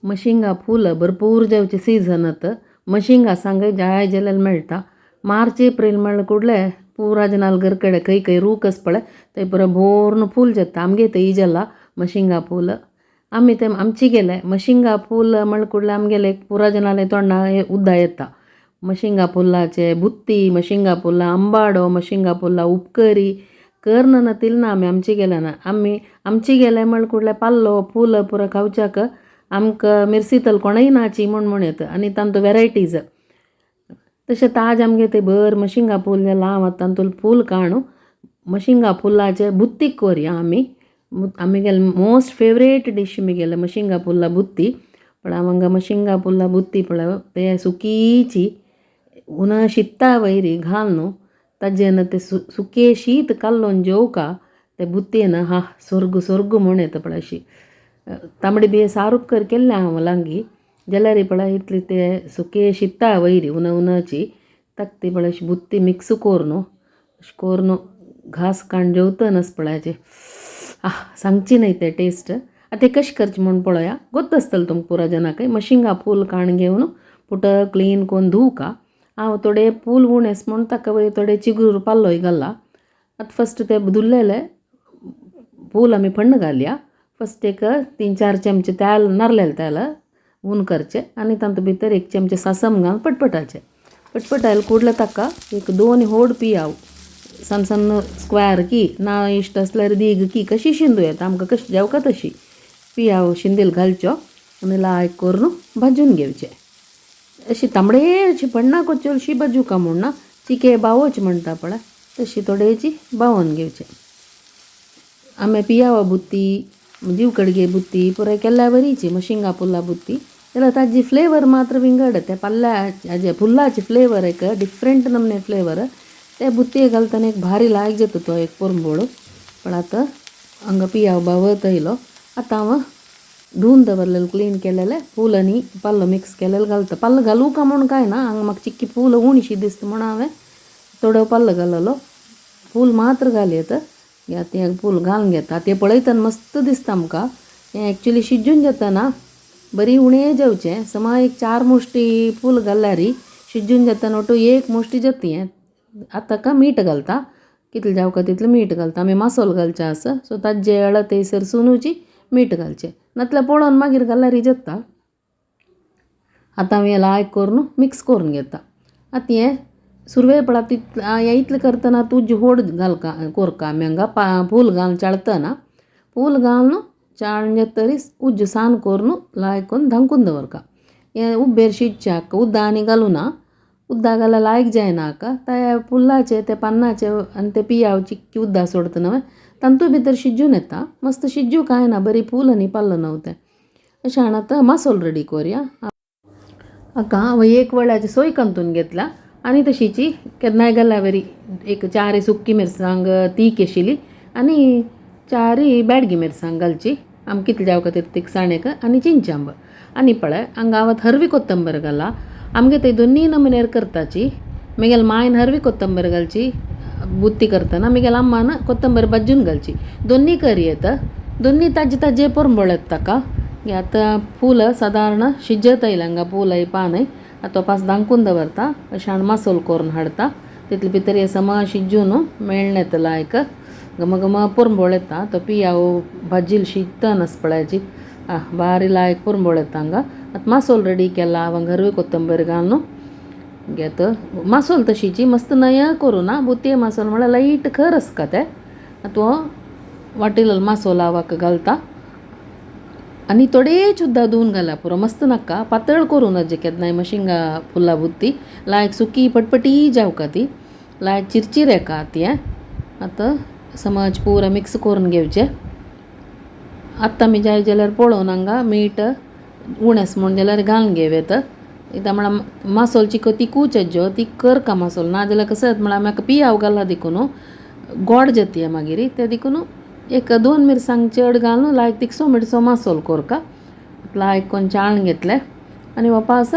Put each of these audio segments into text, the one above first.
मशिंगा फूल भरपूर जावचे सीझन आतां मशिंगा सांगय जाय जाल्यार मेळटा. मार्च एप्रील म्हणल्यार कुडले पुरा जनाल घरकडे खंय खंय रूख आसा पळय थंय पुरो भोरून फूल जाता. आमगे थंय जाला मशिंगा फूल. आमी ते आमची गेले मशिंगा फूल म्हणल्यार कुडले आमगेले पुरा जनाले तोंडा उद्दा येता. मशिंगा फुलाचे बुत्ती, मशिंगा फुलां आंबाडो, मशिंगा फुलां उपकरी करना ना तिल ना आमी आमची गेले ना. आमी आमची गेले म्हणल्यार कुडले पाल्लो फूल पुरो खावच्याक आमकां मिरसीतल कोणूय नाची म्हूण म्हण येता आनी तांतू वेरायटीज. तशें ताज आमगे थंय भर मशिंगा फूल जाला. हांव आतां तातूंतलें फूल काडून मशिंगा फुलाचे बुत्ती करया आमी. आमगेले मोस्ट फेवरेट डीश मुगेले मशिंगा फुलां बुत्ती. पण हांव हांगा मशिंगा फुलां बुत्ती पळय ते सुकीची हुना शित्ता वयरी घाल न्हू ताजें ते सुके शीत कालोवन जेवका ते बुत्तयेन हा स्वर्ग स्वर्ग म्हूण येता पळय अशी. तांबडी बिये सार उपकर केल्ले हांव लागीं जाल्यार पळय इतले ते सुके शित्ता वयरी उन उनाची ताका ती पळय अशी बुत्ती मिक्स कोर न्हू अशें कोरून घास काडून जेवतनाच पळय आह सांगची न्हय ते टेस्ट. आतां तें कशें करचें म्हूण पळोवया. गोत्त आसतलें तुमकां पुरा जनाकय. मशिंगा फूल काडून घेवन पुट क्लीन करून धुवका. हांव थोडे फूल उणें आसा म्हूण ताका वयर थोडे चिगूर पाल्लोय घाला. आतां फस्ट ते धुल्लेले फूल आमी फण्ण घालया. फस्ट एक 3-4 चमचे तेल नारलेलें तेल हून करचें आनी तातूंत भितर 1 चमचे सासम घालून पटपटाचें पटपटायलें कुडलें ताका एक 2 होड पियाव सन्न सन्न स्क्वेर की ना इश्ट आसल्यार दीग की कशी शिंदू येता आमकां कशी जेवका तशी पियाव शिंदील घालच्यो आनी लायक करून भाजून घेवचें. अशी तांबडे अशी पडना कोच्यो अशी भाजूका म्हूण ना चिके बावोच म्हणटा पळय तशी थोडेची बावोन घेवचें. आमी पियावा बुत्ती जीव कडगे बुत्ती पुराय केल्या बरीची मशिंगा पुल्ला बुत्ती जाल्यार ताजी फ्लेवर मात्र विंगड त्या पल्ल्या फुल्लाची फ्लेवर एक डिफरंट नमने फ्लेवर ते बुत्ती घालतना एक भारी लायक जाता तो एक पोरंबोळ. पण आतां हांगा पियाव बावत येयलो. आतां हांव धुवन दवरलेलें क्लीन केलेलें फूल आनी पाल्लो मिक्स केलेलें घालता. पाल्लो घालूं का म्हूण कांय ना, हांगा म्हाका चिक्की फूल उणशी दिसता म्हूण हांवें थोडो पाल्लो घाललो. फूल मात्र घालयत तें फूल घालून घेता तें पळयतना मस्त दिसता आमकां. हें एक्चुली शिजून जातना बरी उणें जावचें समा एक 4 मुश्टी फूल घाल्यार शिजून जातना ओटू 1 मुश्टी जाता हें. आतां ताका मीठ घालता कितलें जावका तितलें मीठ घालता. आमी मासोल घालचें आसा सो ताजे हळद थंयसर सुनूची मीठ घालचें नातल्यार पळोवन मागीर घाल्यार जाता. आतां हांव हें लायक करून मिक्स करून घेता. आतां हें सुरवे पळय तितलें हें इतलें करतना तुज होड घालका कोरका आमी हांगा फूल घालून चाळतना फूल घालून चाळून जातरी उज्ज सान करून लायक करून धांकून दवरका. हें उब्बेर शिजच्याक उदक आनी घालूं ना, उदक घाल्यार लायक जायना हाका. त्या फुलाचे ते पानाचे आनी ते पियाव चिक्की उदक सोडटा न्हय तातूंत भितर शिजून येता. मस्त शिजू कांय ना, बरी फूल आनी पाल्लो न्हय तें. अशें हाण आतां मासोल रेडी करुया. हाका हांव 1 वळ्याची सोय कांतून घेतला आनी तशीची केन्नाय घाल्यार बरी एक 4 सुकी मिरसांग तीख आशिल्ली आनी 4 बेडगी मिरसांग घालची आमकां कितले जावका तितले तिखसाणेक आनी चिंचांब. आनी पळय हांगा हांव हरवी कोथंबीर घाला. आमगे थंय दोनूय नमुनेर करताची. मुगेले मांयन हरवी कोथंबीर घालची बुत्ती करतना, मुगेले अम्मान कोथंबीर भाजून घालची. दोनूय करी येता, दोनूय ताजे ताजे पोरंबळ येता ताका. आतां फूल सादारण शिजत येयलें हांगा फूल पानय. आतां पास धांकून दवरता. अशें हाण मासोल करून हाडटा. तितले भितर हें समा शिजून मेळ्ळें येता लायक घम घम पोरंबळ येता. तो पियाव भाजील शिजतनाच पळयाची आह बारी लायक पोरंबळ येता हांगा. आतां मासोल रेडी केला हांव हरवी कोथंबीर घालून घेत. मासोल तशीची मस्त नया करूं ना बुत्ती मासोल म्हळ्यार लायट खर आसता तें. आतां हो वाटिल्लो मासोल हांव हाका घालता आनी थोडेच उदक धुवन घाल्यार पुरो, मस्त नाका पातळ करूं नजे केन्नाय मशिंगा फुलां बुत्ती लायक सुकी पटपटी जावका ती लायक चिरचिर येका ती. आतां समज पुरो मिक्स करून घेवचें. आतां आमी जाय जाल्यार पळोवन हांगा मीठ उणें आसा म्हूण जाल्यार घालून घेवं येता. कित्याक म्हळ्यार मासोल चिको तिकूच येज्यो ती करका मासोल ना जाल्यार कसो जाता म्हळ्यार आमी पियाव घाला देखून गोड जाता मागीर तें देखून एक 2 मिरसांग चड घालून लायक तिखसो मिरसो मासोल कोरका लायक कोन्न चाळून घेतलें आनी वापास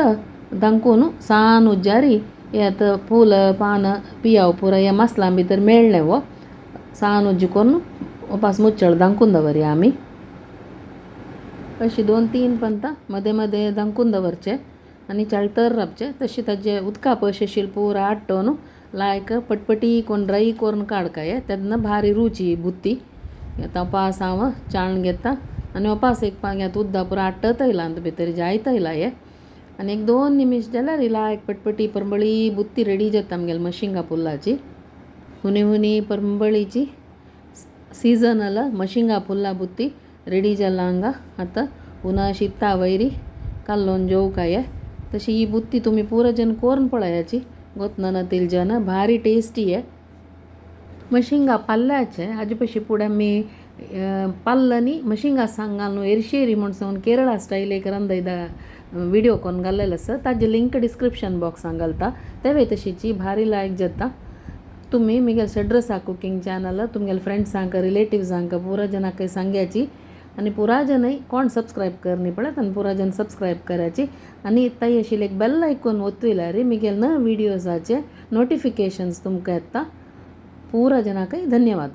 धांकून सान उज्जारी हें आतां फूल पान पियाव पुरो ह्या मासलां भितर मेळ्ळें हो सान उज्ज करून वापास मुच्चळ धांकून दवरया आमी. अशी 2-3 पंता मध्ये मध्ये धांकून दवरचे आनी चाळतर राबचे. तशी ताजे उदका पळय पुरा आट्टोन लायक पटपटी कोण ड्राय करून काडकाय तेन्ना भारी रुची बुत्ती. आतां पास हांव चाळून घेता आनी पास एक पांग्यात उदक पुरा आट्टत येयला भितर जायत येयला हे. आनी एक 2 निमिश जाल्यार लायक पटपटी परंबळी बुत्ती रेडी जाता आमगेली मशिंगा पुल्लाची. हुनी हुनी परंबळीची सीजनल मशिंगा पुल्ला बुत्ती रेडी जाला हांगा. आतां पुना शिता वयरी कालोवन जेवकाय. तशी ही बुत्ती तुमी पुरा जन कोरून पळयाची गोतननातील जन भारी टेस्टी आहे. मशिंगा पाल्ल्याचे हाजे पशी फुडें आमी पाल्ल न्ही मशिंगा सांगाल एरशेरी म्हूण सांगून केरळा स्टायल एक रांदयता विडियो कोन्न घाल्लेलो आसा. ताजे लिंक डिस्क्रिप्शन बॉक्सान घालता. तेवूय तशीची भारी लायक जाता. तुमी मिगेल षड्रसा कुकींग चॅनल तुमगेले फ्रेंड्सांक रिलेटिव्सांक पुरा जनाक सांग्याची आनी पुरा जनय कोण सबस्क्रायब करनी पळयत आनी पुरा जन सबस्क्रायब करायची आनी ताई आशिल्ले एक बेल आयकॉन ओत्तुयल्यार मिगेल न विडियोजाचे नोटिफिकेशन्स तुमकां येता. पुरा जनाकय धन्यवाद.